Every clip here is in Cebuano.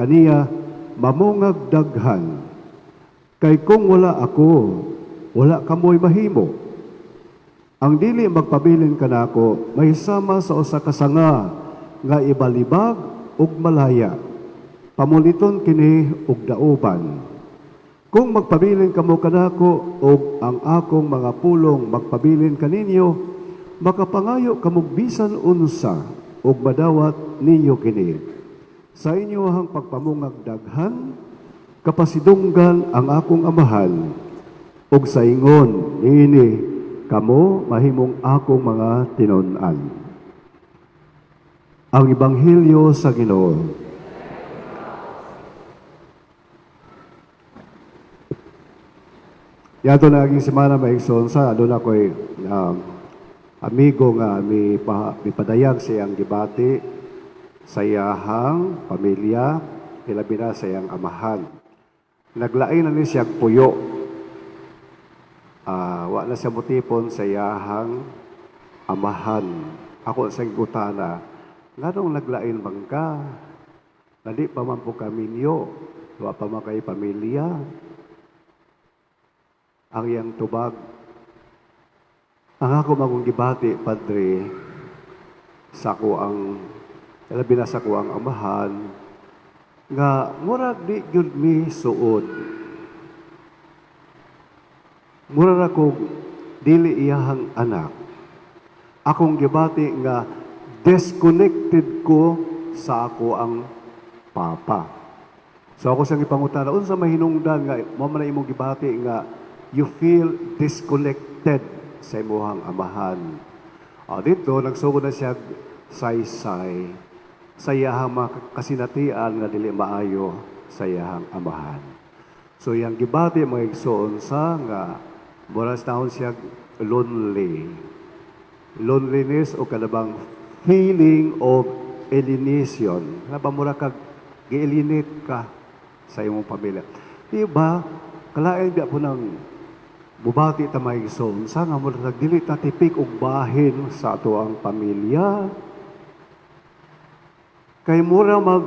kaniya mamungag daghan. Kay kung wala ako, wala kamoy mahimo. Ang dili magpabilin kanako may sama sa usa ka sanga nga ibalibag ug malaya. Pamuliton kini og dauban. Kung magpabilin kamo kanako ug ang akong mga pulong magpabilin kaninyo, makapangayo kamo bisan unsa ug madawat ninyo kini. Sa inyohang pagpamungag daghan, kapasidunggan ang akong Amahan, ug sa ingon niini kamo mahimong akong mga tinun-an. Ang Ebanghelyo sa Ginoo. Yato na aging semana, mga igsoon, sa aduna ko'y amigo nga mipadayag sa iyang gibati sa iyahang pamilya, hilabi na sa iyang amahan. Naglain na ni siya puyo. Wa na siya motipon sa iyahang amahan. Ako sa gutana, nganong naglain man ka? Nadi pa man po kaminyo, wa pa man kay pamilya. Ang iyang tubag, ang ako magong gibati, Padre, sa ako ang, labi na sa ako ang amahan, nga murag di gyud mi suod. Mura ra kog dili iyahang anak. Akong gibati nga disconnected ko sa ako ang papa. So ako siyang ipangutana, unsa mahinungdan nga mo man na imong gibati nga you feel disconnected sa imuhang amahan? Dito, nagsugod na siya saysay sa iyahang mga kasinatian nga dili maayo sa iyahang amahan. So iyang gibati, mga igsoon, sa nga mura taon siya lonely. Loneliness o kanabang feeling of alienation. Kana ba mura kag gi-alienate ka sa imong pamilya. Di ba? Kalain biya po ng mubati ta, mga igsoon, sa nga mura tag dili ta tipik og bahin sa ato ang pamilya. Kay mura mag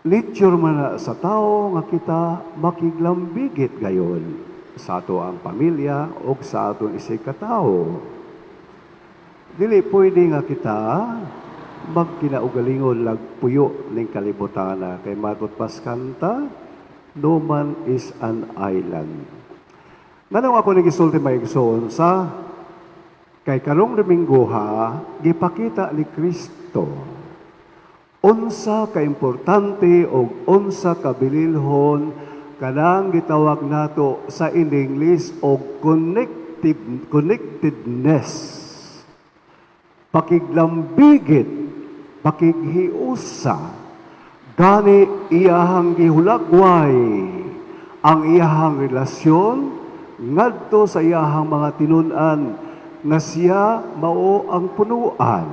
nature man na sa tao nga kita makiglambigit gayon sa ato ang pamilya o sa atong isig ka tao. Dili pwede nga kita magkinaugalingon lagpuyo ning kalibutana kay matut pas kanta, no man is an island. Nganong ako ning gisulti, mga igsoon, sa kay karong Domingo ha, gipakita ni Kristo unsa ka importante o unsa ka bililhon kanang gitawag nato sa in English og connectedness, pakiglambigit, pakighiusa. Gani iyahang gihulagway ang iyahang relasyon ngadto sa iyahang mga tinun-an nga siya mao ang punuan,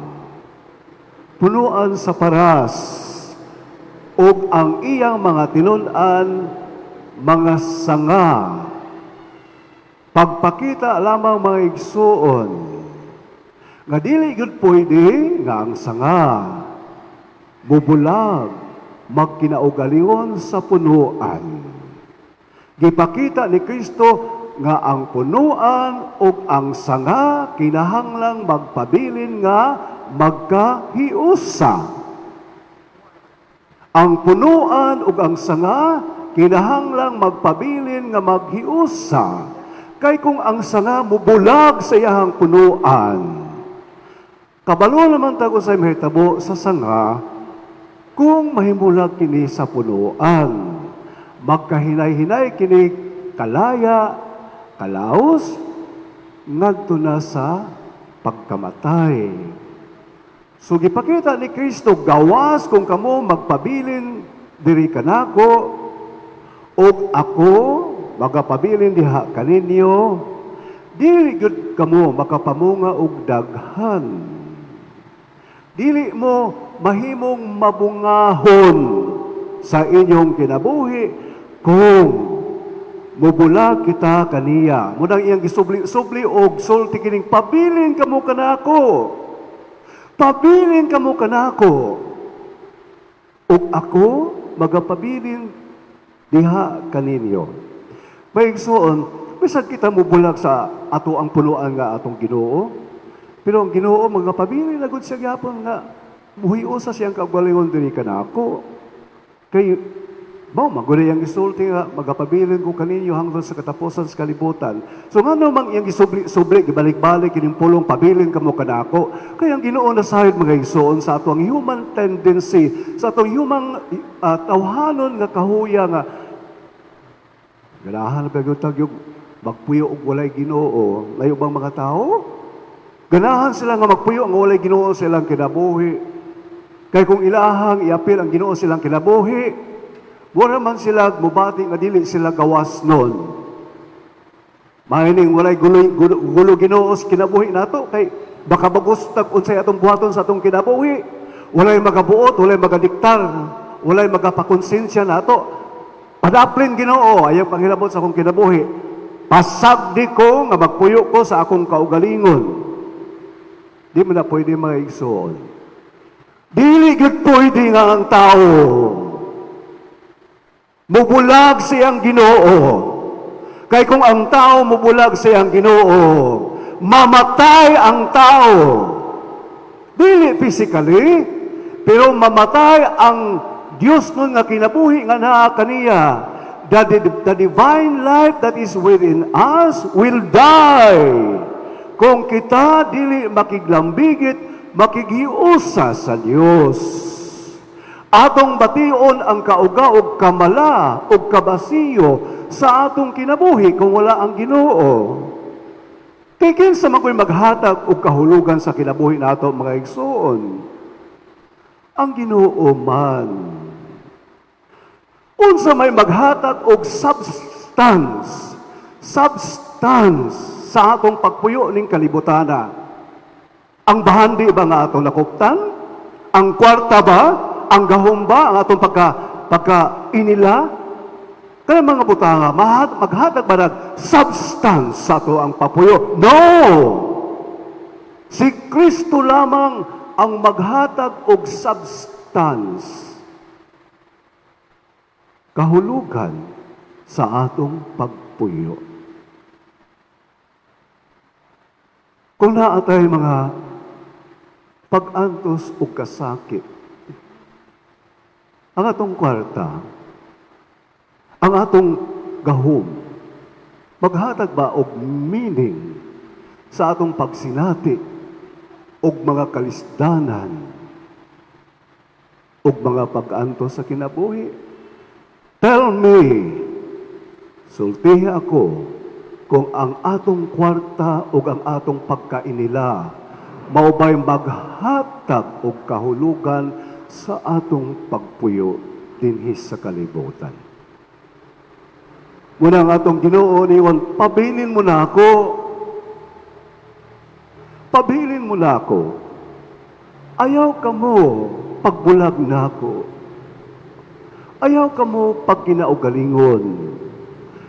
punuan sa paras, ug ang iyang mga tinun-an mga sanga. Pagpakita lamang, mga igsuon, nga dili gyud pwede nga ang sanga bubulag magkinaugalingon sa punuan. Gipakita ni Kristo nga ang punuan ug ang sanga kinahanglang magpabilin nga magkahiusa. Ang punuan ug ang sanga kinahanglang magpabilin nga maghiusa. Kay kung ang sanga mubulag sa iyahang punuan, kabalo naman ta sa mahitabo sa sanga kung mahimulag kini sa punuan. Magkahinay-hinay kini kalaya, kalaos, ngadto na sa pagkamatay. So gipakita ni Kristo, gawas kung kamo magpabilin diri kanako ug ako magapabilin diha kaninyo, dili gyud kamo makapamunga og daghan. Dili mo mahimong mabungahon sa inyong kinabuhi kung mubulag kita kaniya. Munang iyang gisubli-subli og sulti kining pabilin kamo kanako. Pabilin kamo kanako. Ug ako magapabilin diha kaninyo. Mga igsoon, bisan kita mubulag sa ato ang puloan nga atong Ginoo, pero ang Ginoo magapabilin na gud siya gyapon nga muhiusa siyang kaugalingon diri kanako. Kay mao man gud iyang gisulti nga magapabilin ko kaninyo hangtod sa katapusan sa kalibutan. So ngano mang iyang gisubli-subli, gibalik-balik kining pulong "pabilin kamo kanako"? Kay ang Ginoo nasayod, mga igsoon, sa atong human tendency, sa atong human tawhanon nga kahuya nga ganahan ba gyud tag magpuyo og walay Ginoo. Layo bang mga tao? Ganahan sila nga magpuyo ang walay Ginoo sa ilang kinabuhi. Kay kung ilahang iapil ang Ginoo silang kinabuhi, wala man sila mubati nga dili sila gawas nun. Mahining walay gulo, gulo, gulo Ginoo sa kinabuhi nato kay baka bagustag unsay atong buhaton sa atong kinabuhi. Walay magabuot, walay magadiktar, walay magapakonsensya nato. Padaplin Ginoo, ayaw panghilabot sa akong kinabuhi. Pasagdi ko nga magpuyo ko sa akong kaugalingon. Di man na pwede, mga igsoon. Dili gyud pwede nga ang tao mubulag siyang Ginoo. Kay kung ang tao mubulag siyang Ginoo, mamatay ang tao. Dili physically, pero mamatay ang Dios nun nga kinabuhi nga naa kaniya. The divine life that is within us will die kung kita dili makiglambigit, makigiusa sa Dios. Atong bation ang kauga og kamala og kabasiyo sa atong kinabuhi kung wala ang Ginoo. Kay kinsa man ko'y maghatag og kahulugan sa kinabuhi nato, mga igsoon? Ang Ginoo man. Unsa may maghatag og substance sa atong pagpuyo ning kalibutana? Ang bahandi ba nga atong nakuptan? Ang kwarta ba? Ang gahom ba? Ang atong pagka inila? Kaya mga butanga, maghatag ba nag substance sa ato ang papuyo? No! Si Kristo lamang ang maghatag og substance, kahulugan sa atong pagpuyo. Kung naa tay mga pag-antos o kasakit, ang atong kwarta, ang atong gahom, maghatag ba og meaning sa atong pagsinati og mga kalisdanan og mga pag-antos sa kinabuhi? Tell me, sultihi ako kung ang atong kwarta o ang atong pagkainila mao ba'y maghatag og kahulugan sa atong pagpuyo dinhi sa kalibutan. Muna ang atong Ginoo niingon, "Pabilin mo na ako. Pabilin mo na ako. Ayaw kamo pagbulag na ako. Ayaw kamo pagkinaugalingon.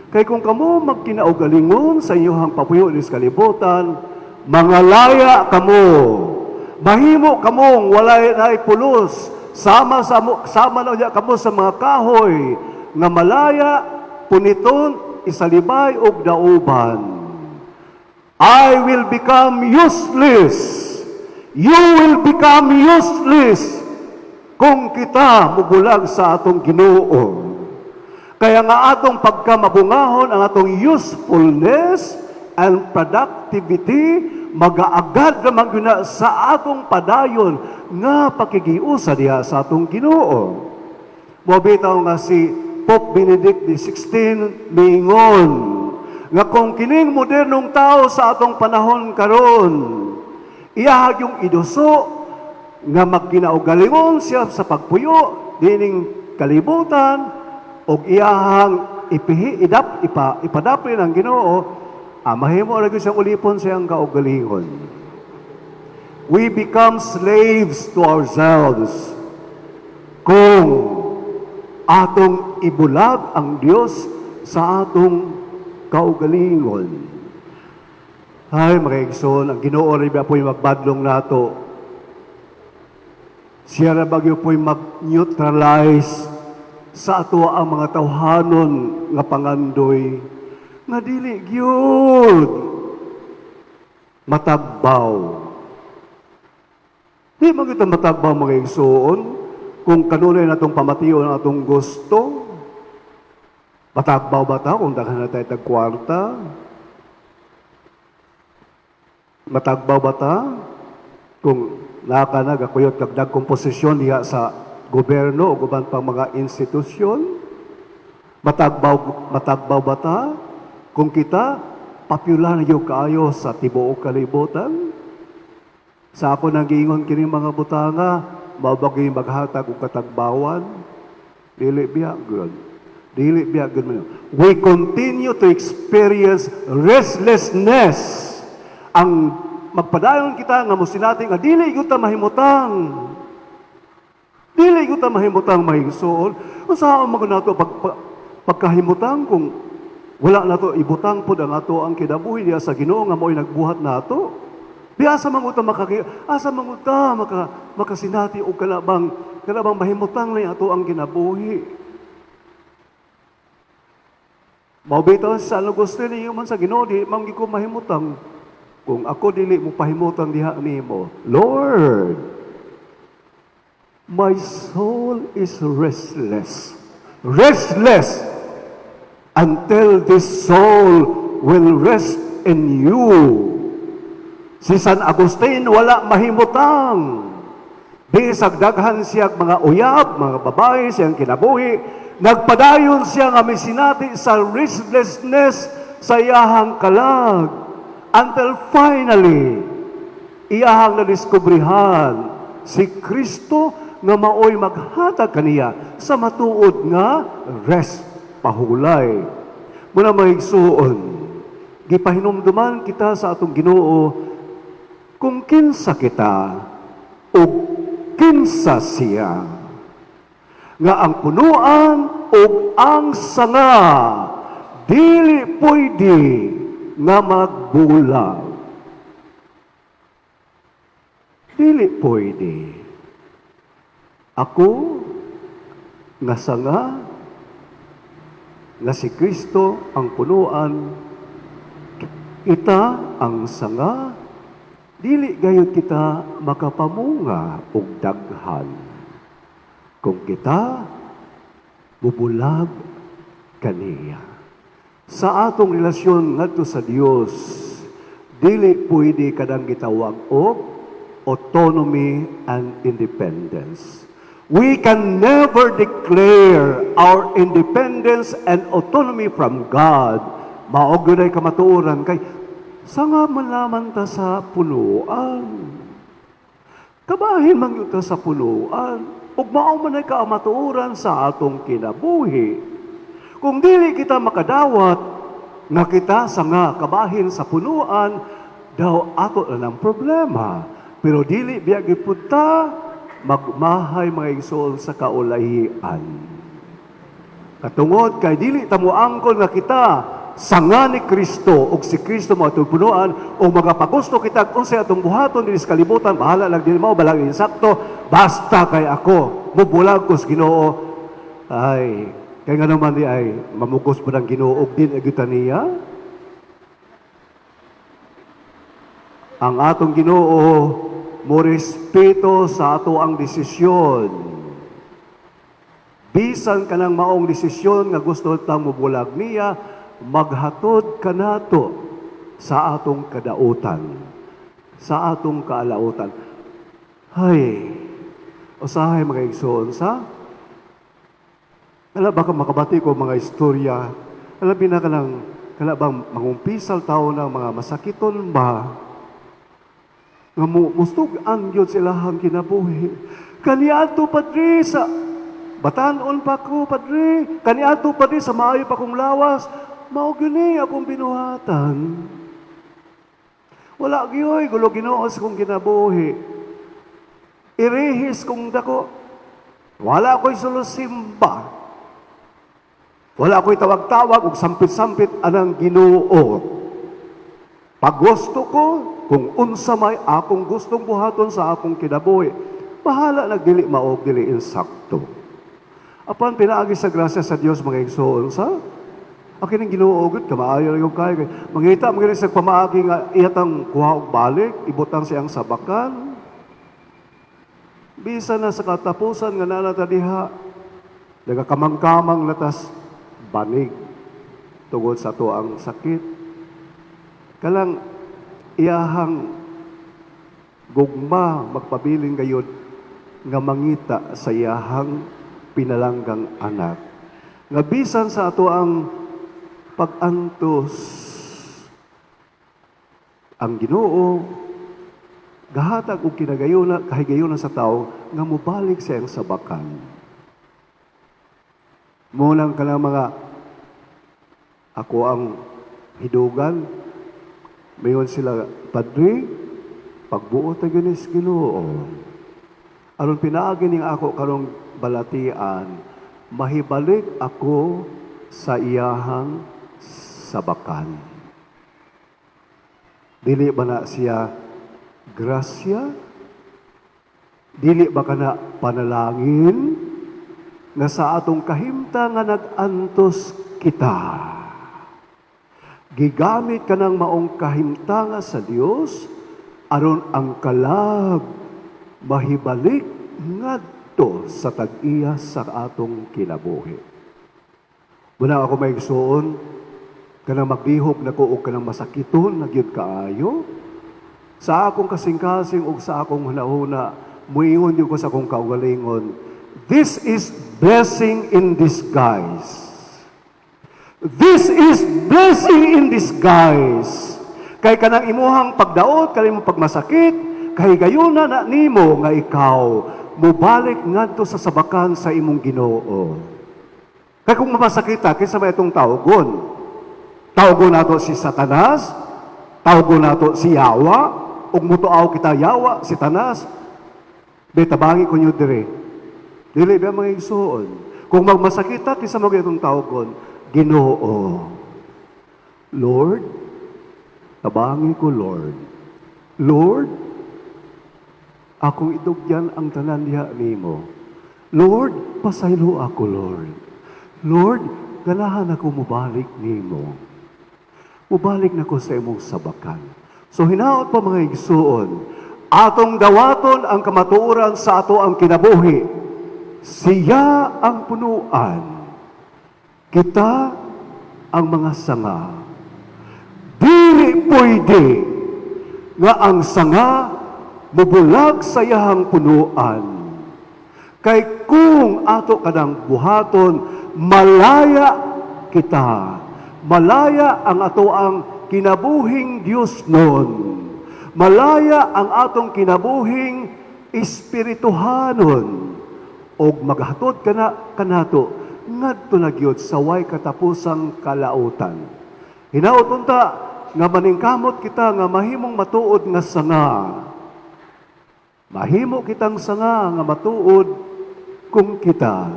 Kay kung kamo magkinaugalingon sa inyong papuyo sa kalibutan, mangalaya kamo. Mahimo kamong walay na pulos. Sama na unya kamo sa mga kahoy nga malaya, puniton, isalibay og dauban. I will become useless. You will become useless kung kita mubulag sa atong Ginoo." Kaya nga atong pagkamabungahon, ang atong usefulness and productivity, magaagad naman gyud na sa atong padayon nga pakigiusa diha sa atong Ginoo. Mo bitaw nga si Pope Benedict XVI miingon nga kung kining modernong tao sa atong panahon karon iyahag yung iduso nga magkinaugalingon siya sa pagpuyo dining kalibutan og iyahang ipihi idap ipa ipadapli ng Ginoo, mahimo ra gyud siyang ulipon sa iyang kaugalingon. We become slaves to ourselves kung atong ibulag ang Dios sa atong kaugalingon. Ay, mga igsoon, ang Ginoo rin ba po'y magbadlong nato? Siya ra bagyo po'y mag-neutralize Sa ato ang mga tawhanon nga pangandoy nga dili gyud matagbaw. Di man kita matagbaw, mga igsoon, kung kanunay natong pamation ang atong gusto. Matagbaw ba ta kung daghan na tayo tag kwarta? Matagbaw ba ta kung naa ka na gakuyot kag dagkong posisyon diha sa gobyerno o uban pang mga institusyon? Matagbaw ba ta kung kita popular na gyud kaayo sa tibuok kalibutan? Sa ako nang giingon kini mga butanga, mao ba gyud maghatag og katagbawan? Dili biya gyud. Dili biya gyud man. We continue to experience restlessness. Ang magpadayon kita nga mosinati nga dili gyud ta mahimutang. Dili gyud ta mahimutang, mga igsoon. Unsa man gud nato pagkahimutang kung wala nato ibutang pod ang ato ang kinabuhi diha sa Ginoo nga mo'y nagbuhat nato? Di asa man gud ta makasinati og kanabang mahimutang na ato ang kinabuhi? Mao bitaw sa San Agustin, man sa Ginoo, di man ko mahimutang kung ako dili mo pahimutang diha nimo. Lord, my soul is restless. Restless until this soul will rest in you. Si San Agustin wala mahimutang. Bisag daghan siya mga uyab, mga babae, siyang kinabuhi, nagpadayon siya nga misinati sa restlessness sa iyahang kalag until finally iyahang nadiskubrihan si Kristo nga maoy maghatag kaniya sa matuod nga rest, pahulay. Muna, mga igsuon, gipahinumduman kita sa atong Ginoo kung kinsa kita o kinsa siya. Nga ang punuan ug ang sanga dili pwede nga magbulag. Dili pwede. Ako nga sanga nga si Kristo ang punuan, kita ang sanga, dili gayud kita makapamunga og daghan kung kita bubulag kaniya. Sa atong relasyon ngadto sa Dios, dili pwede kadang gitawag og autonomy and independence. We can never declare our independence and autonomy from God. Mao gyud ay kamatuoran kay sanga man lamang ta sa punuan. Kabahin man gyud ta sa punuan. Ug mao man ay kaamatuoran sa atong kinabuhi. Kung dili kita makadawat nga kita sanga kabahin sa punuan, daw ato na ng problema. Pero dili biya gyud ta magmahay, mga igsoon, sa kaulahian. Katungod kay dili ta moangkon nga kita sanga ni Kristo ug si Kristo mo atong punuan o magapagusto kita unsay atong buhaton dinhi sa kalibutan, bahala lang dili mao, bahala insakto, basta kay ako mubulag ko sa Ginoo. Ay, kay nga naman di ay mamugos pa ng Ginoo og din gyud niya. Ang atong Ginoo mo respeto sa ato ang desisyon. Bisan kanang maong desisyon nga gusto ta mobulag niya, maghatod kanato sa atong kadautan, sa atong kaalautan. Hay, usahay, mga igsoon, sa ala baka makabati ko mga istorya, labi na kanang kana bang mangumpisal tao ng mga masakiton ba nga mo mustug-an gyud silahang kinabuhi. Kaniadto, Padre, sa batanon pa ko, Padre. Kaniadto, Padre, sa maayo pa kong lawas. Mao gyud ni akong binuhatan. Wala gyoy gulo Ginoo sa kong kinabuhi. Irihis kong dako. Wala ko'y sulusimba. Wala ko'y tawag-tawag ug sampit-sampit anang Ginoo. Paggusto ko kung unsa may akong gustong buhaton sa akong kinabuhi. Bahala nagdili mao, dili insakto. Apan pinaagi sa grasya sa Dios, mga igsoon, sa akin ang Ginoo gud kamaayo ra yung kay mangita man sa pamaagi nga iyatang kuha og balik, ibutang siyang sabakan. Bisan na sa katapusan nga naa ta diha, nagakamang-kamang na tas banig tungod sa ato ang sakit. Kalang iyahang gugma magpabilin gayud nga mangita sa iyahang pinalanggang anak. Nga bisan sa ato ang pag-antos, ang Ginoo gahatag og kinagayuna, kahigayuna sa tao nga mobalik sa iyang sabakan. Munang kanang mga ako ang hidugan, mayon sila, "Padre, pagbuot na ginis Ginoo. Aron pinaagi ning ako karong balatian, mahibalik ako sa iyahang sabakan." Dili ba na siya grasya? Dili ba kana panalangin nga sa atong kahimtang nga nag-antos kita? Gigamit ka ng maong kahimtanga sa Dios aron ang kalag mahibalik ngadto sa tag-iya sa atong kinabuhi. Muna ako, mga igsoon, kanang maglihok na ko og kanang masakiton na gyud kaayo. Sa akong kasing-kasing ug sa akong hunahuna, muingon gyud ko sa akong kaugalingon, "This is blessing in disguise. This is blessing in disguise." Kay kanang imuhang pagdaot, kanang imong pagmasakit, kahigayuna na nimo nga ikaw mubalik ngadto sa sabakan sa imong Ginoo. Kay kung mamasakit ta, kinsa may atong tawgon? Tawgon nato si Satanas, tawgon nato si Yawa, ug mutuaw kita Yawa, si Tanas. Be, tabangi ko nyo dire. Dili ba, mga igsoon? Kung magmasakit ta, kinsa man atong tawgon? Ginoo. Lord, tabangi ko, Lord. Lord, akong idugyan ang tanan diha nimo. Lord, pasaylo ako, Lord. Lord, ganahan ako mubalik nimo. Mubalik na ko sa imong sabakan. So hinaot pa, mga igsuon, atong dawaton ang kamatuoran sa ato ang kinabuhi. Siya ang punuan. Kita ang mga sanga. Dili pwede nga ang sanga mubulag sa iyahang punuan. Kay kung ato kanang buhaton, malaya kita. Malaya ang ato ang kinabuhing Diyos nun. Malaya ang atong kinabuhing espirituhanon. Og maghatod kana kanato ngadto na gyud sa way katapusang kalautan. Hinaot unta nga maningkamot kita nga mahimong matuod nga sanga. Mahimo kitang sanga nga matuod kung kita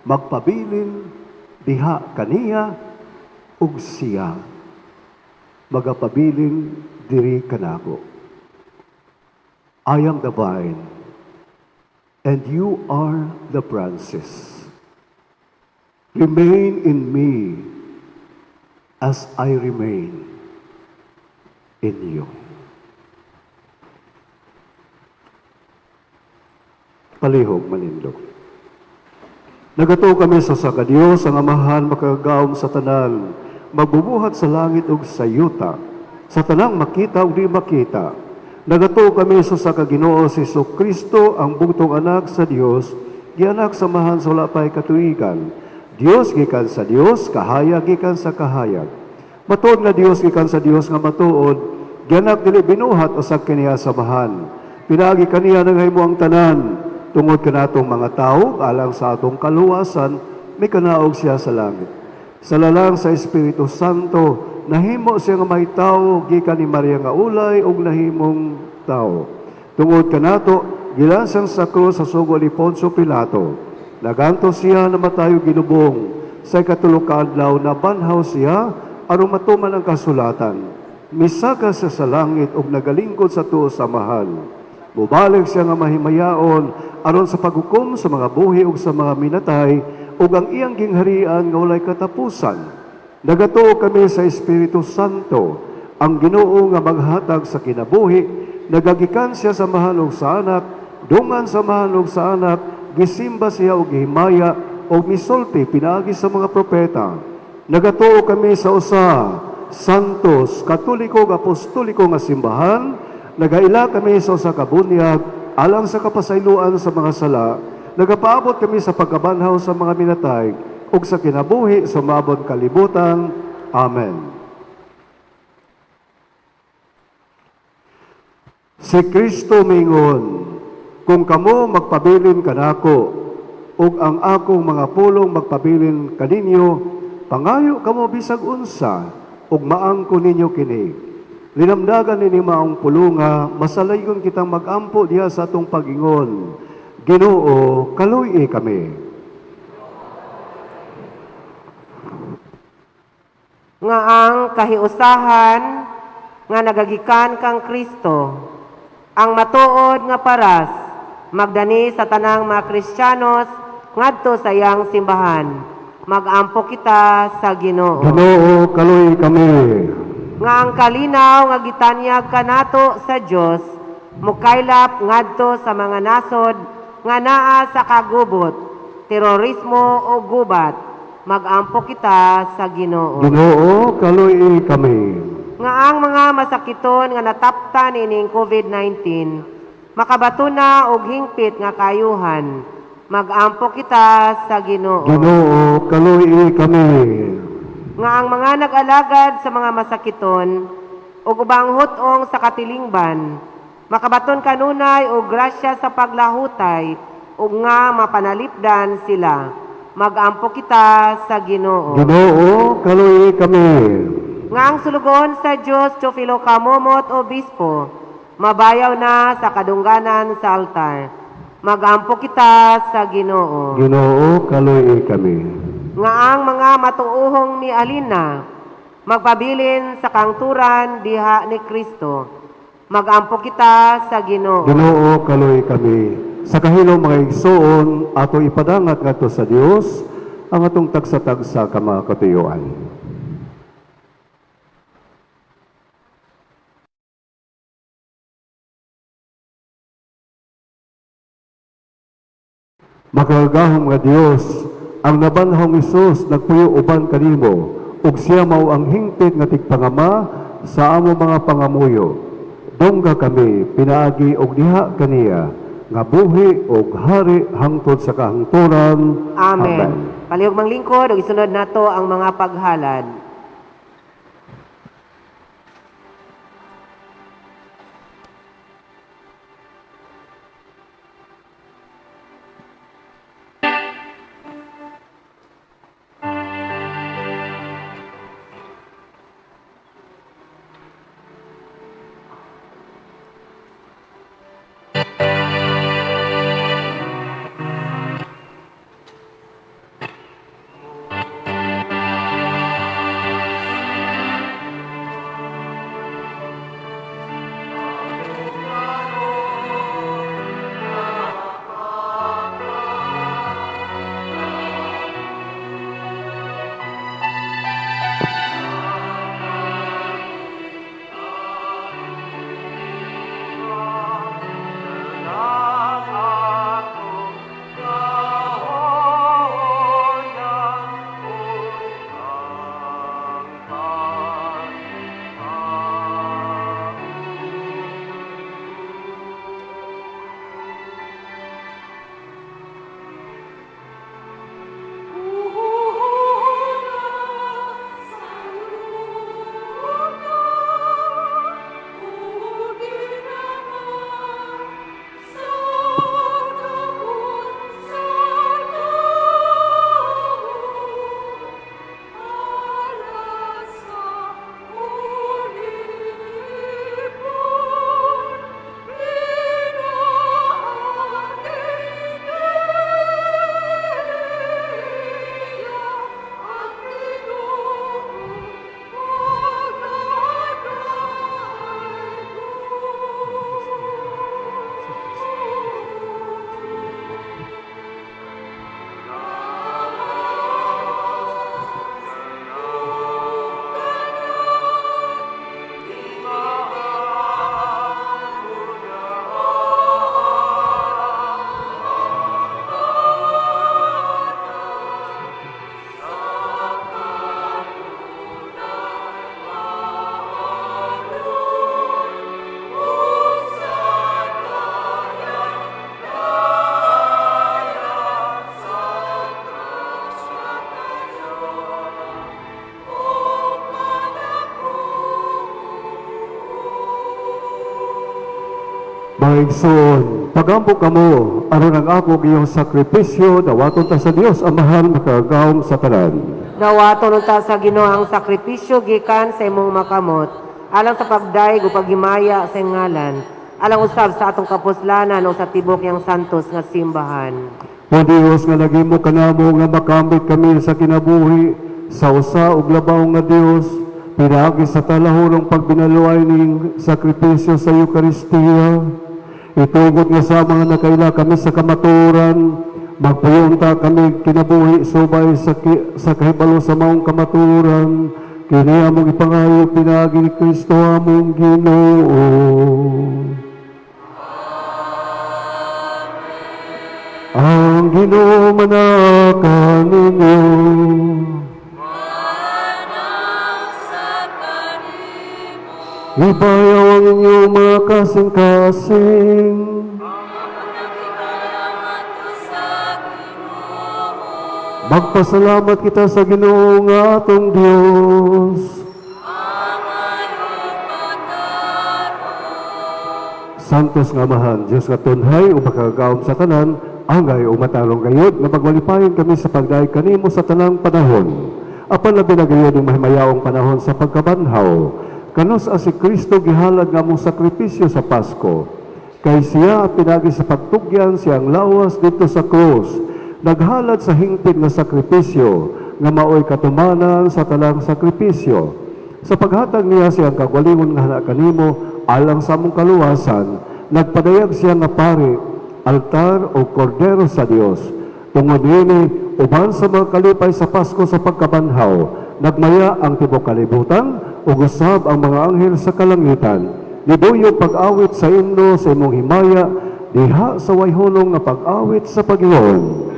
magpabilin diha kaniya ug siya magapabilin diri kanako. I am the vine and you are the branches. Remain in me as I remain in you. Palihog manindog. Nagatuo kami sa usa ka Dios, ang Amahan makagagahom sa tanan, magbubuhat sa langit ug sa yuta, sa tanang makita ug di makita. Nagatuo kami sa usa ka Ginoo, si Kristo, ang bugtong anak sa Dios, gianak sa Amahan sa wala pa'y katuigan. Dios gikan sa Dios, kahayag gikan sa kahayag. Matuod nga Dios gikan sa Dios nga matuod, gianak, dili binuhat, usab kaniya sa Amahan. Pinaagi kaniya nahimo ang tanan, tungod kanatong mga tao, alang sa atong kaluwasan, mikanaog siya sa langit. Sa lalang sa Espiritu Santo, nahimo siya nga mahitawo gikan ni Maria nga ulay ug nahimong tao. Tungod kanato, gilansang sa krus sa sugo ni Poncio Pilato. Nagantos siya, namatay ug gilubong. Sa ikatulo ka adlaw nabanhaw siya aron matuman ang kasulatan. Misaka siya sa langit ug nagalingkod sa tuo sa Amahan. Mubalik siya nga mahimayaon aron sa paghukom sa mga buhi ug sa mga minatay. ug ang iyang gingharian nga walay katapusan. Nagatuo kami sa Espiritu Santo, ang Ginoo nga maghatag sa kinabuhi, nagagikan siya sa Amahan ug sa Anak, dungan sa Amahan ug sa Anak, gisimba siya og gihimaya og misulti pinaagi sa mga propeta. Nagatuo kami sa usa santos, katoliko ug apostoliko nga simbahan, nagaila kami sa usa ka bunyag alang sa kapasayloan sa mga sala, nagapaabot kami sa pagkabanhaw sa mga minatay ug sa kinabuhi sa moabot kalibutan. Amen. Si Kristo mingon, "Kung kamo magpabilin kanako, ug ang akong mga pulong magpabilin kaninyo, pangayo kamo bisag unsa, ug maangko ninyo kini." Linamdagan nini maong pulunga, masalaygon kitang magampo diha sa atong pag-ingon. Ginoo, kaluy-i kami. Nga ang kahiusahan nga nagagikan kang Kristo, ang matuod nga paras, magdani sa tanang mga Kristiyanos ngadto sa iyang simbahan. Magampo kita sa Ginoo. Ginoo, kaluy-i kami. Nga ang kalinaw nga gitanyag kanato sa Dios mukaylap ngadto sa mga nasod nga naa sa kagubot, terorismo o gubat. Magampo kita sa Ginoo. Ginoo, kaluy-i kami. Nga ang mga masakiton nga nataptan ining COVID-19 makabato na og hingpit nga kayuhan. Magampo kita sa Ginoo. Ginoo, kaluy-i kami. Nga ang mga nag-alagad sa mga masakiton ug ubang hut-ong sa katilingban makabaton kanunay og grasya sa paglahutay ug nga mapanalipdan sila. Magampo kita sa Ginoo. Ginoo, kaluy-i kami. Nga ang sulugoon sa Dios Teofilo Camomot Obispo mabayaw na sa kadungganan sa altar. Magampo kita sa Ginoo. Ginoo, kaluy-i kami. Nga ang mga matuohong mialin na magpabilin sa kangturan diha ni Kristo. Magampo kita sa Ginoo. Ginoo, kaluy-i kami. Sa kahilom, mga igsoon, ato ipadangat ngadto sa Dios ang atong tagsa-tagsa ka mga katuyuan. Makagagahom nga Dios, ang nabanhawng Hesus nagpuyo uban kanimo ug siya mao ang hingpit nga tigpangama sa amo mga pangamuyo. Dungga kami pinaagi og diha kaniya nga buhi og hari hangtod sa kahangturan. Amen. Palihog manglingkod ug isunod nato ang mga paghalad. Mga igsoon, pagampo kamo, aron ang ako ug iyong sakripisyo, dawaton ta sa Dios Amahan makagagahom sa tanan. Dawaton unta sa Ginoo ang sakripisyo gikan sa imong makamot, alang sa pagdayeg ug paghimaya sa iyang ngalan, alang usab sa atong kapuslanan o sa tibok niyang santos nga simbahan. O Dios nga naghimo kanamo nga makamit kami sa kinabuhi sa usa ug labaw nga Dios, pinaagi sa talahurong pagbinaluay ning sakripisyo sa Eukaristiya. Itugot nga sa mga nakaila kami sa kamatuoran, magpuyunta kami kinabuhi subay sa kahibalo sa maong kamatuoran. Kini among ipangayo pinaagi ni Kristo among Ginoo. Ang Ginoo manaka ninyo. Ibayaw ang inyong mga kasing-kasing. Magpasalamat kita sa Ginoo nga atong Dios. Santos nga Amahan, Diyos nga tunhay ug makagagahom sa tanan, angay ug matarong gayod nga pagwalipayon kami sa pagdayeg kanimo sa tanang panahon. Apan labi na gayod ang mahimayaong panahon sa pagkabanhaw. Kanus-a si Kristo gihalad nga among sakripisyo sa Pasko. Kay siya pinagi sa pagtugyan siyang lawas didto sa krus, naghalad sa hingpit nga sakripisyo nga maoy katumanan sa tanang sakripisyo. Sa paghatag niya siyang kagalingon nga hana kanimo alang sa among kaluwasan, nagpadayag siya nga pari, altar o kordero sa Dios. Tungod niini, uban sa mga kalipay sa Pasko sa pagkabanhaw, nagmaya ang tibok kalibutan ug usab ang mga anghel sa kalangitan. Niduyog pag-awit sa imno sa imong himaya, diha sa wayhulong nga pag-awit sa pag-iyon.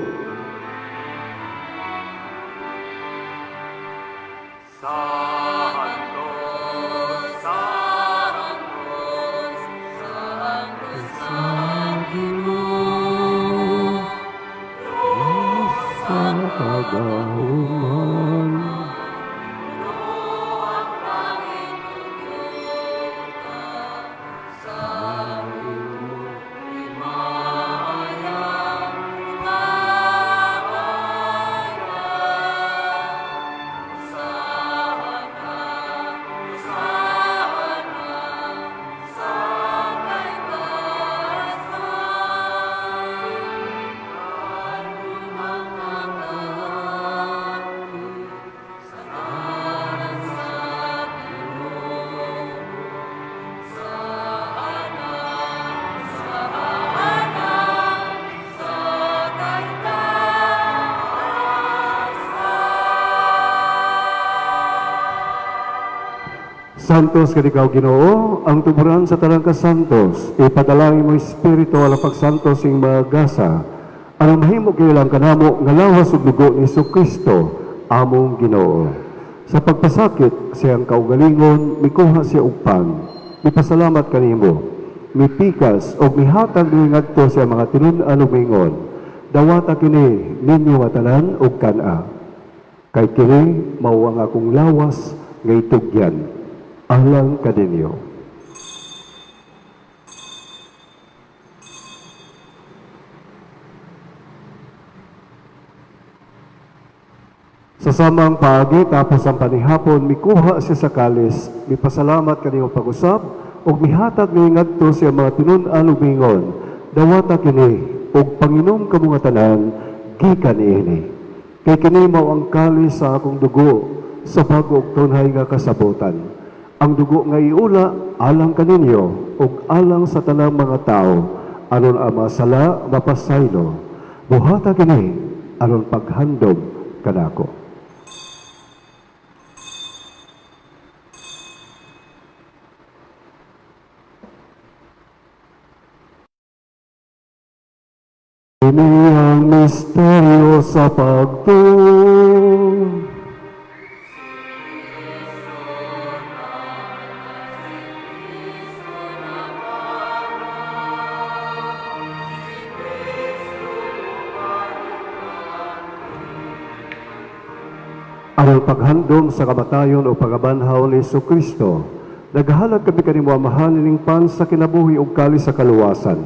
Sa kagahuman. Santos kad ikaw Ginoo, ang tuburan sa tanang kasantos, ipadala ang imong espiritu alang pagsantos sa mga gasa. Aron mahimo kini lang kanamo nga lawas ug dugo ni Kristo among Ginoo. Sa pagpasakit siyang kaugalingon, mikuha siya og pan. Mipasalamat kanimo, mipikas og mihatag ni ngadto sa mga tinun-an ug miingon. Dawata kini ninyo nga tanan ug kan-a. Kay kini mao ang akong lawas nga itugyan alang kaninyo. Sa samang paagi, tapos ang panihapon, mikuha siya sa kalis, mipasalamat kanimo pag-usab, ug mihatag ni ngadto sa mga tinun-an ug miingon, dawata kini ug panginom kamo nga tanan gikan niini. Kay kini mao ang kalis sa akong dugo sa bag-o ug tunhay nga kasabotan. Ang dugo nga iula alang kaninyo ug alang sa tanang mga tao aron ang mga sala mapasaylo. Buhata kini aron paghandom kanako. Kini ang misteryo sa pagtuo. Aron paghandom sa kamatayon o pagkabanhaw ni Kristo, Nagahalad kami kanimo, Amahan, ining pan sa kinabuhi ug kalis sa kaluwasan.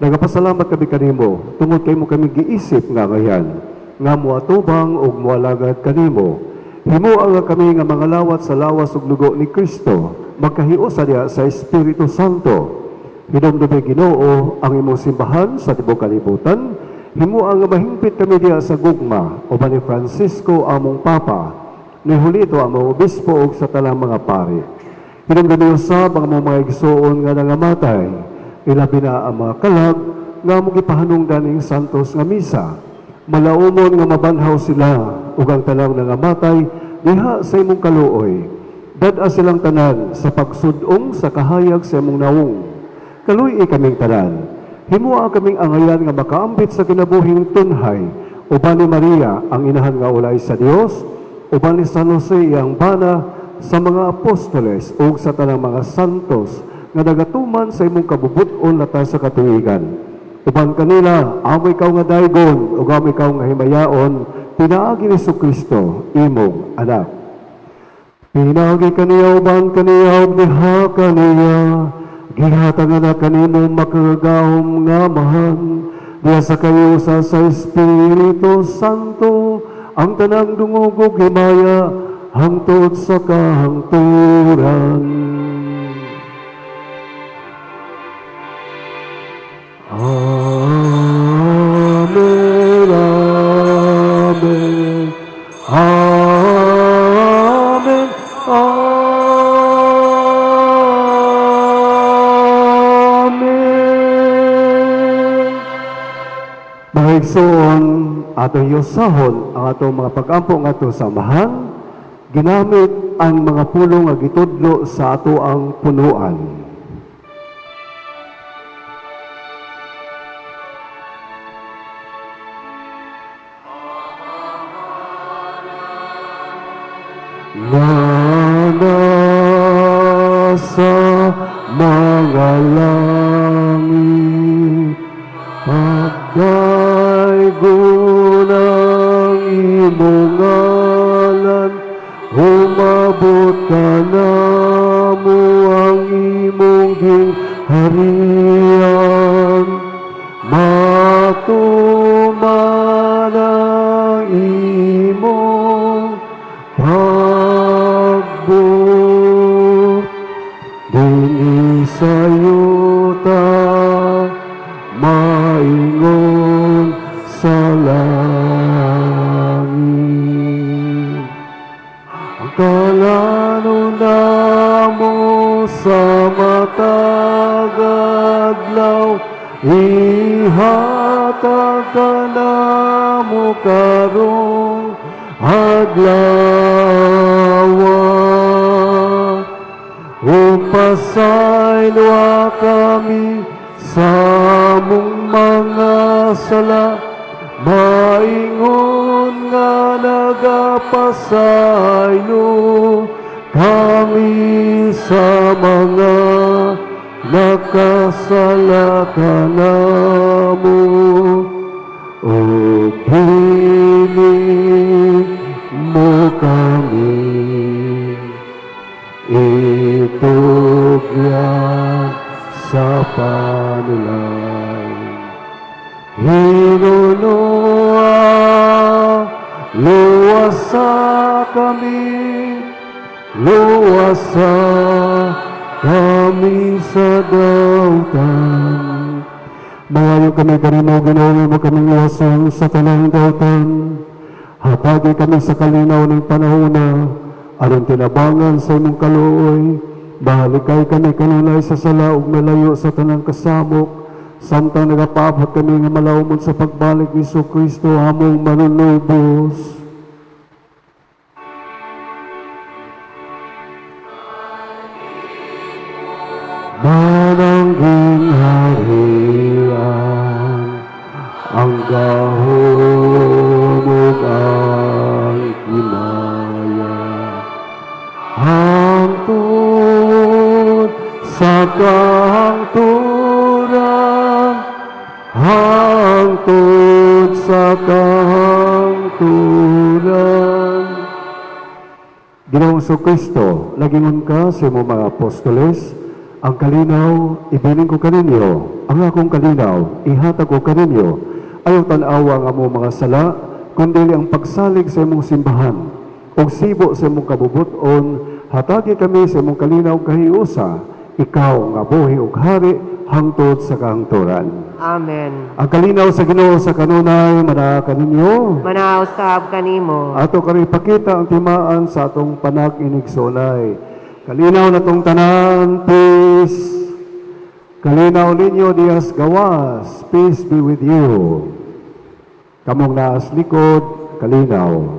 Nagapasalamat kami kanimo tungod kay imo kami giisip nga angayan nga moatubang ug moalagad kanimo. Himoa nga kami nga mga lawat sa lawas ug dugo ni Kristo magkahiusa diha sa Espiritu Santo. Hinumdumi, Ginoo, ang imong simbahan sa tibuok kalibutan. Himoa nga mahingpit kami diha sa gugma uban ni Francisco among Papa, ni Julito among Obispo ug sa tanang mga pari. Hinumdumi usab ang among mga igsuon nga nangamatay, ilabi na ang mga kalag nga among gipahanungdan ning santos nga misa. Malaumon nga mabanhaw sila ug ang tanang nangamatay diha sa imong kaluoy. Dad-a silang tanan sa pagsud-ong sa kahayag sa imong nawong. Kaluy-i kaming tanan. Himoa kaming angayan nga makaambit sa kinabuhing tunhay uban ni Maria, ang inahan nga ulay sa Dios, uban ni San Jose, iyang bana, sa mga apostoles ug sa tanang mga santos nga nagatuman sa imong kabubut-on latas sa katuigan. Uban kanila, amo ikaw nga daygon ug amo ikaw nga himayaon pinaagi ni Kristo, imong anak. Pinaagi kaniya, uban kaniya, ug diha kaniya, gihatag na kanimo makagagahom nga Amahan, diha sa kahiusa sa Espiritu Santo, ang tanang dungog ug himaya hangtod sa kahangturan. Amen, Amen, Amen, Amen. Mga igsoon, atong hiusahon ang atong mga pag-ampo ngadto sa Amahan, ginamit ang mga pulong nga gitudlo sa atoang punuan. Nga nasa mga langit, pagdaygon ang imong ngalan, umabot kanamo ang imong gingharian, matuman ang imong pagbuot dinhi sa yuta maingon sa langit. Ang kalanon namo sa matag adlaw, ihatag kanamo karong adlaw. Ug pasayloa kami sa among mga sala, maingon nga nagapasaylo kami sa mga nakasala kanamo. Ug dili mo kami itugyan sa panulay. Hinunoa, luwasa kami, luwasa kami sa dautan. Mangayo kami kanimo, Ginoo, imo kaming luwason sa tanang dautan. Hatagi kami sa kalinaw ning panahona, aron tinabangan sa imong kaluoy. Mahalikay kami kanunay sa sala ug malayo sa tanang kasamok, samtang nagapaabot kami nga malawmon sa pagbalik ni Kristo among manunubos. Manang gingharian, ang gahom ug ang himaya, hangtod sa kahangturan, hangtod sa kahangturan. Ginoong Kristo, nagingon ka sa imong mga apostoles, "Ang kalinaw, ibilin ko kaninyo, ang akong kalinaw, ihatag ko kaninyo. Ayaw tan-awa ang among mga sala, kundi ang pagsalig sa imong simbahan. Ug sibo sa imong kabubuton, hatagi kami sa imong kalinaw kahiusa, ikaw nga buhi ug hari hangtod sa kahangturan." Amen. Ang kalinaw sa Ginoo sa kanunay manaa kaninyo. Manaa usab kanimo. Ato karon ipakita ang timaan sa atong panag-inigsoonay. Kalinaw natong tanan, peace. Kalinaw ninyo dihas gawas, peace be with you. Kamong naas likod, kalinaw.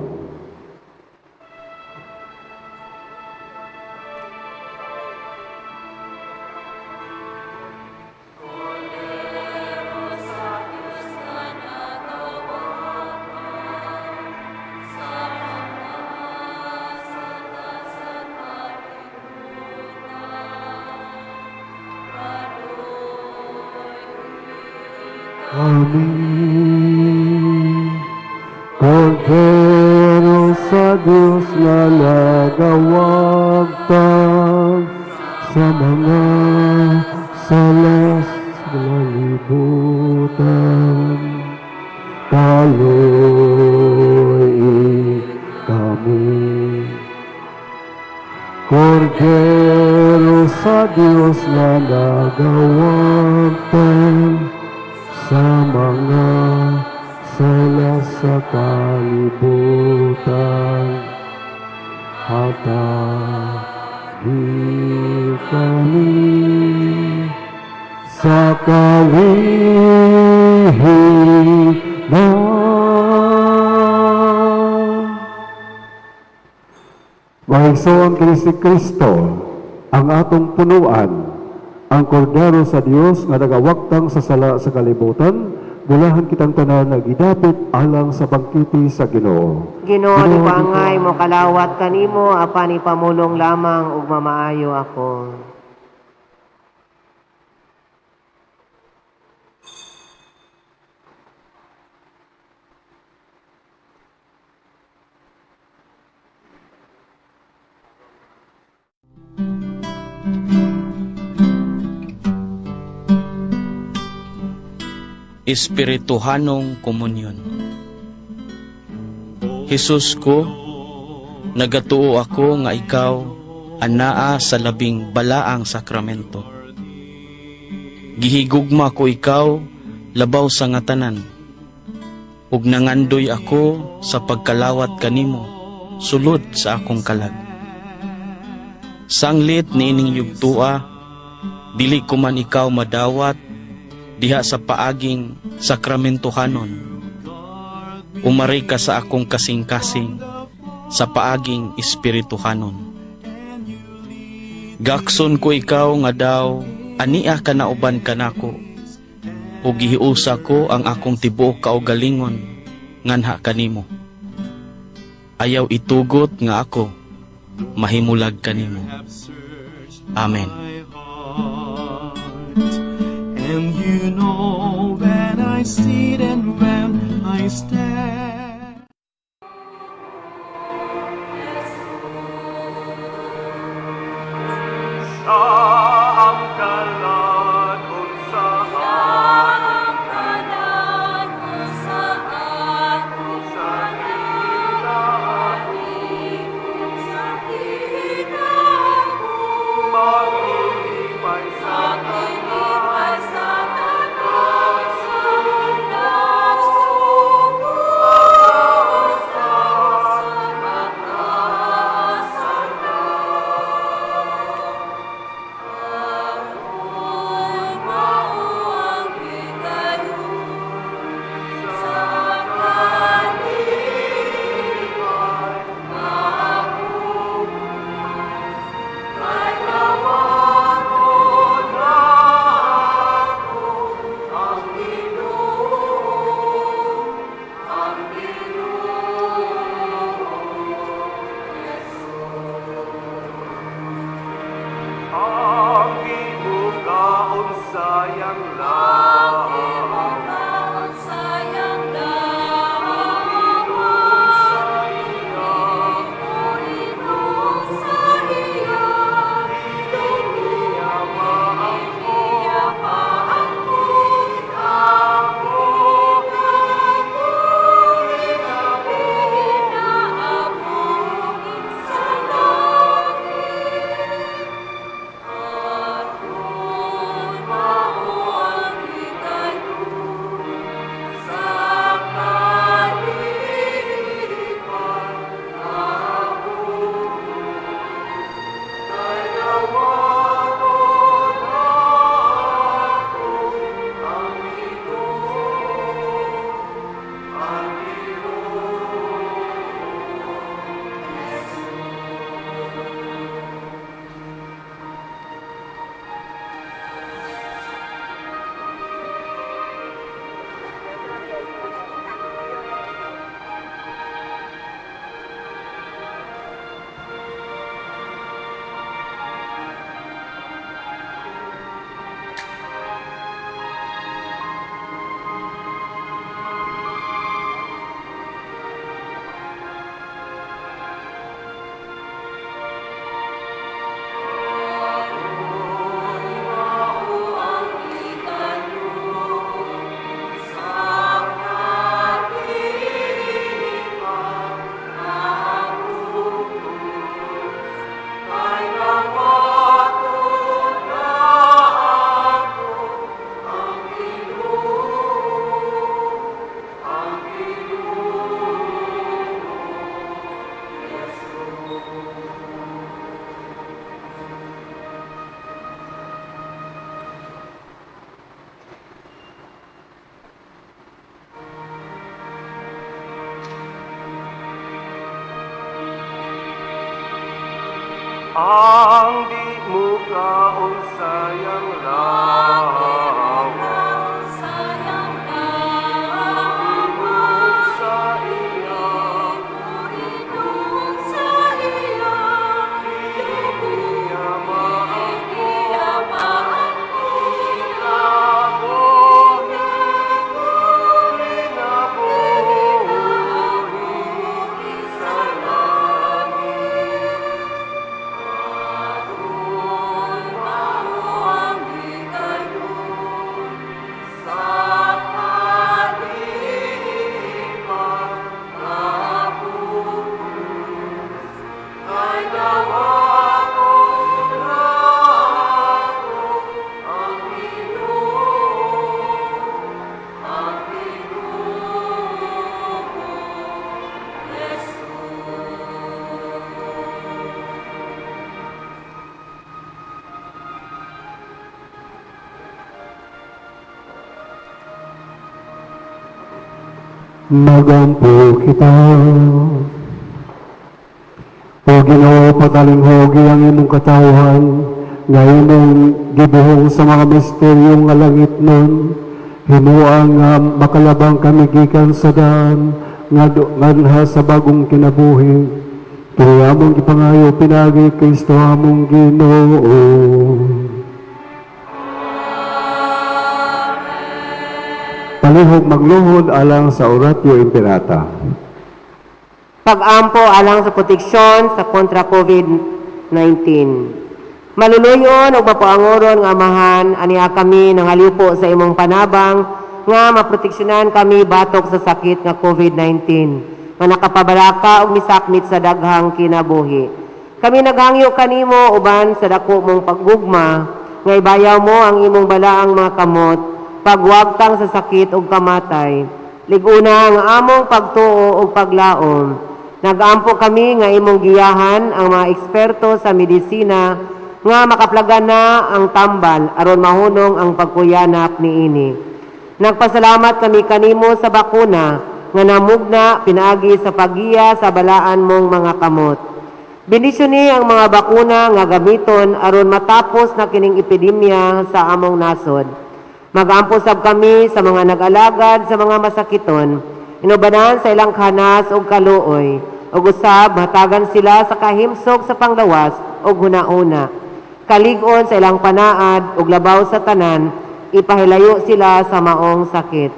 Kami, Kordero sa Diyos nga nagawagtang sa mga sala sa kalibutan. Kaloy kami. Kordero sa Diyos nga nagawagtang sa mga sala sa kalibutan. Hatagi kami sa kalinaw. Mga igsoon, kini si Kristo, ang atong punuan, ang kordero sa Dios nga nagawagtang sa sala sa kalibutan, bulahan kitang tanan nga gidapit alang sa bangkete sa Ginoo. Ginoo, di ko angay mo kalawat kanimo apan ipamulong lamang ug mamaayo ako. Espirituhanong Komunyon. Jesus ko, nagatuo ako nga ikaw anaa sa labing balaang sakramento. Gihigugma ko ikaw labaw sa nga tanan, ug nangandoy ako sa pagkalawat kanimo sulod sa akong kalag. Sanglit niining yugtua, dili ko man ikaw madawat diha sa paaging sakramentohanon. Umari ka sa akong kasing-kasing sa paaging espirituhanon. Gakson ko ikaw nga daw ania ka nauban kanako, ug gihiusa ko ang akong tibuok kaugalingon nganha kanimo. Ayaw itugot nga ako mahimulag kanimo. Amen. And you know when I sit and when I stand. Siya ang kalan-on sa Ang kalan-on sa atong sa kinahanglan. sa kinahanglan. Maglilipay sa Maglilipay sa tanan sa nagsugod sa mga sala. Ang di mukaon sa iyang lawas, inog sa iya, dili niya maangkon. Kinabuhi, kinabuhi sa langit. Aron mao ang higayon sa kalipay nga kay dawaton nato ang Ginoo, ang Ginoong Jesus. Magampo kita. O Ginoo, patalinghugi ang imong katawhan nga imong gibuhong sa mga misteryo nga langitnon. Himoa nga makalabang kami gikan sa daan nga nganha sa bagong kinabuhi. Kini among gipangayo pinaagi Kristo among Ginoo. Palihog magluhod alang sa Oratio Imperata. Pag-ampo alang sa proteksyon sa kontra COVID-19. Maluluyon ug mapaangoron nga Amahan, aniya kami nangalipo sa imong panabang nga maproteksyonan kami batok sa sakit nga COVID-19 nga nakapabalaka ug misakmit sa daghang kinabuhi. Kami naghangyo kanimo uban sa dako mong paggugma nga ibayaw mo ang imong balaang mga kamot pagwagtang sa sakit ug kamatay. Lig-una ang among pagtuo ug paglaom. Nagampo kami nga imong giyahan ang mga eksperto sa medisina nga makaplagan na ang tambal aron mahunong ang pagkuyanak niini. Nagpasalamat kami kanimo sa bakuna nga namugna pinaagi sa paggiya sa balaan mong mga kamot. Bendisyoni ang mga bakuna nga gamiton aron matapos na kining epidemya sa among nasod. Magampo sab kami sa mga nag-alagad sa mga masakiton, inubanan sa ilang kanas ug kaluoy, ug usab hatagan sila sa kahimsog sa panglawas ug hunauna. Kalig-on sa ilang panaad ug labaw sa tanan, ipahilayo sila sa maong sakit.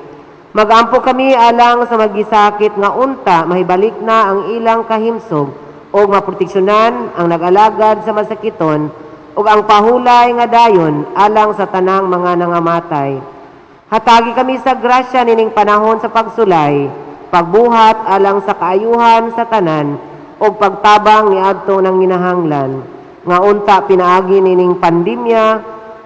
Magampo kami alang sa magisakit nga unta mahibalik na ang ilang kahimsog ug maproteksyonan ang nag-alagad sa masakiton ug ang pahulay nga dayon alang sa tanang mga nangamatay. Hatagi kami sa grasya nining panahon sa pagsulay, pagbuhat alang sa kaayuhan sa tanan ug pagtabang niadto ng ginahanglan. Nga unta pinaagi nining pandemya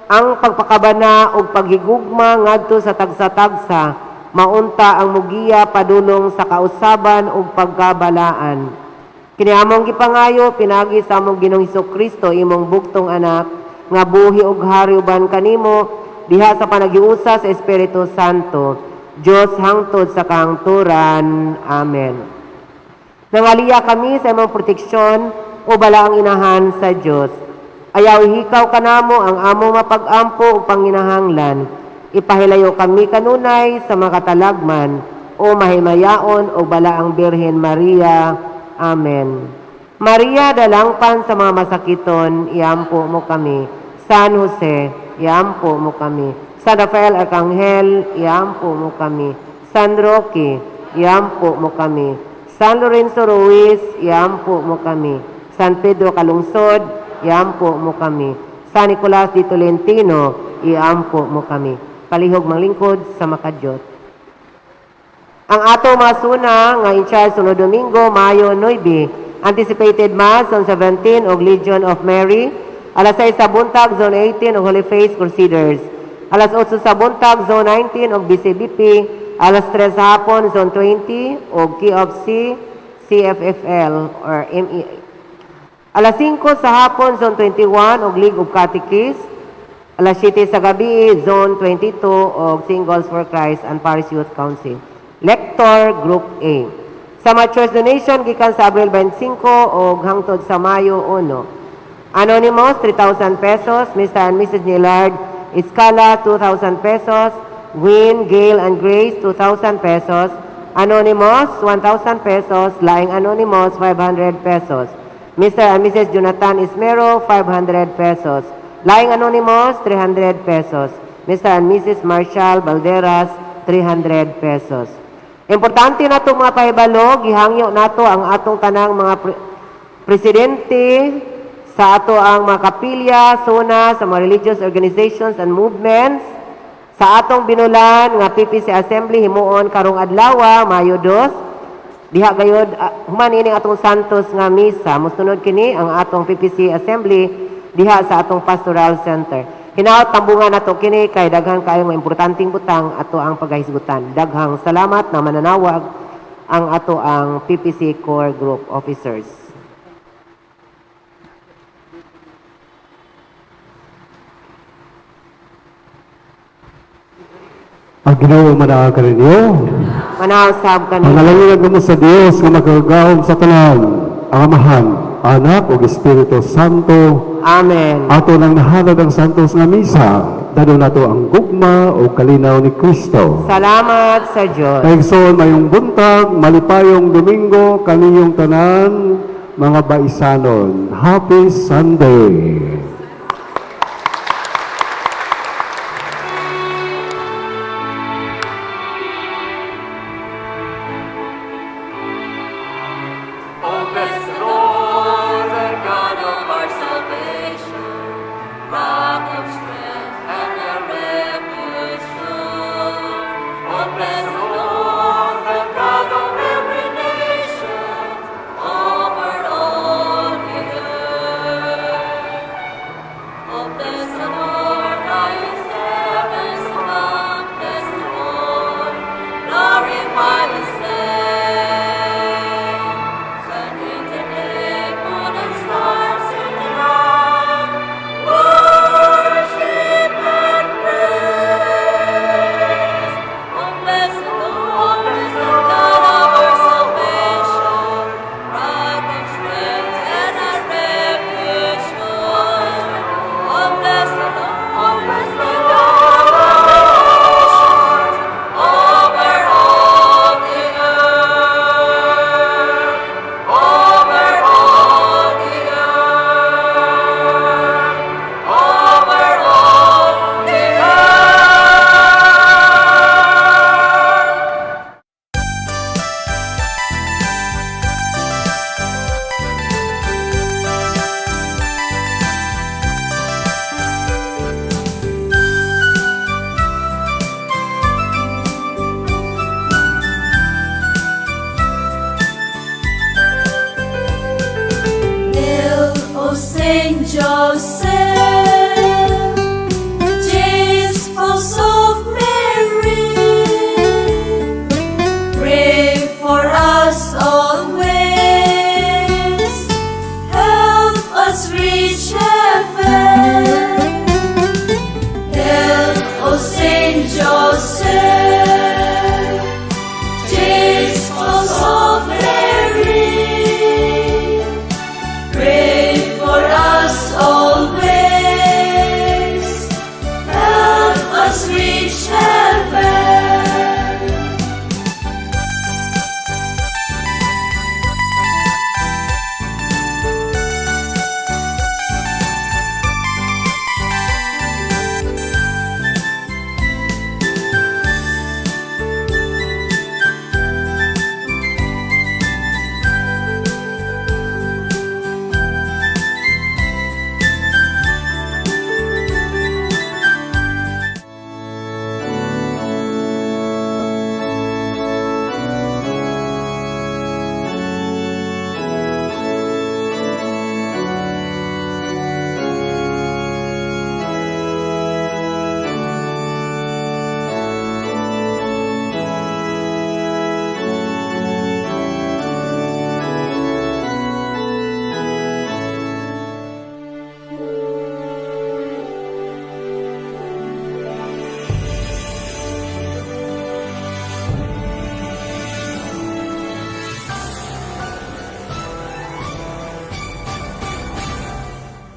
ang pagpakabana ug paghigugma ngadto sa tagsa-tagsa, maunta ang mugiya padulong sa kausaban ug pagkabalaan. Kini among gipangayo pinaagi sa among Ginoong Kristo, imong bugtong anak, nga buhi ug hari uban kanimo diha sa panaghiusa sa Espiritu Santo, Dios hangtod sa kahangturan. Amen. Nangaliya kami sa imong proteksyon o balaang inahan sa Dios. Ayaw ihikaw kanamo ang among mapag-ampo ug panginahanglan. Ipahilayo kami kanunay sa mga katalagman o mahimayaon o balaang Birhen Maria. Amen. Maria, dalangpan sa mga masakiton, iampo mo kami. San Jose, iampo mo kami. San Rafael Arcangel, iampo mo kami. San Roque, iampo mo kami. San Lorenzo Ruiz, iampo mo kami. San Pedro Calungsod, iampo mo kami. San Nicolas de Tolentino, iampo mo kami. Palihog manglingkod sa makadiyot. Ang ato mga suna nga in charge sunod Domingo, Mayo 9, anticipated Mass on 17 og Legion of Mary, alas 6 sa buntag, Zone 18 og Holy Face Crusaders, alas 8 sa buntag, Zone 19 og BCBP, alas 3 sa hapon, Zone 20 og Key of C, CFFL or ME. Alas 5 sa hapon, Zone 21 og League of Catechists. Alas 7 sa gabi, Zone 22 og Singles for Christ and Parish Youth Council. Lector Group A. Sa mga church donation gikan sa Abril 25 og hangtod sa Mayo 1. Anonymous, 3,000 pesos. Mr. and Mrs. Nilard Escala, 2,000 pesos. Win, Gail, and Grace, 2,000 pesos. Anonymous, 1,000 pesos. Laing Anonymous, 500 pesos. Mr. and Mrs. Jonathan Ismero, 500 pesos. Laing Anonymous, 300 pesos. Mr. and Mrs. Marshall Balderas, 300 pesos. Importante na itong mga pahibalo, gihangyo nato ang atong tanang mga presidente sa ato ang mga kapilya, zona, sa mga religious organizations and movements, sa atong binulan nga PPC Assembly himuon karong adlaw, Mayo 2, diha gayod human ini atong Santos nga misa, mosunod kini ang atong PPC Assembly diha sa atong Pastoral Center. Hinaot tambungan nato kini kay daghan kaayo mga importanteng butang ato ang paghahisgutan. Daghang salamat na mananawag ang ato ang PPC Core Group Officers. Ang Ginoo manaa kaninyo. Manaw sab kani. Panalangin mo sa Dios nga makagagahom sa tanan, ang Amahan, Anak ug Espiritu Santo. Amen. Ato nang nahalad ang santos nga misa, dado nato ang gugma ug kalinaw ni Kristo. Salamat sa Dios. Kaigsoon, mayong buntag, malipayong Domingo, kaniyong tanan, mga baisanon. Happy Sunday!